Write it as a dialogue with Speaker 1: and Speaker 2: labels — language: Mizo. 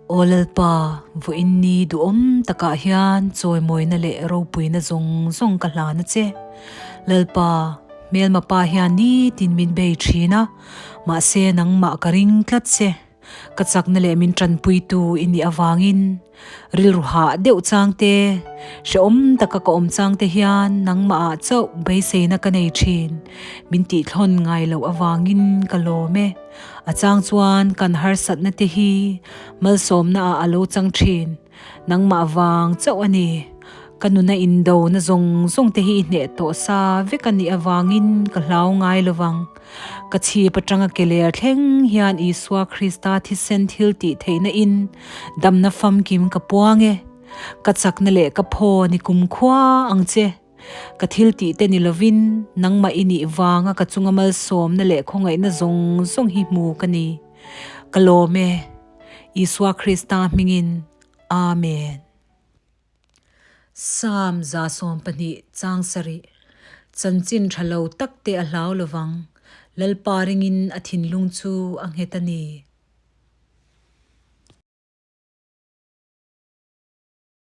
Speaker 1: Aw Lalpa, vawiin ni duhawm takah hian chawimawina leh ropuina zawng zawng ka hlan a che. Lalpa, hmelma pa hian nitin min bei thin a, mahse nangmah ka ring tlat che. Ka chakna leh min tanpuitu i nih avangin rilru hah deuh chang te, hrehawm taka ka awm chang te hian nangmahah chauh beiseina ka nei thin. Min tihthlawn ngai loh avangin ka lawm e. A chang chuan kan harsatna te hi malsawmna ah a lo chang thin. Nangmah vang chauh a ni. Ka nuna indo na zawng zawng te hi i hneh tawh sa vek a nih avangin ka hlau ngai lovang. Ka chhip atanga ke ler thleng hian Isua Krista thisen thil tih theihna in damna famkim ka puang e. Ka chakna leh ka phaw ni kumkhua ang che. Ka thil tih te ni lovin nangmah i nih vanga ka chunga malsawmna leh khawngaihna zawng zawng hi hmu ka ni. Ka lawm e. Isua Krista hmingin. Amen. Psalm 12 chang sarih. Chanchin tha lo tak te a hlau lovang. Lalpa ringin a thinlung chu a nghet a ni.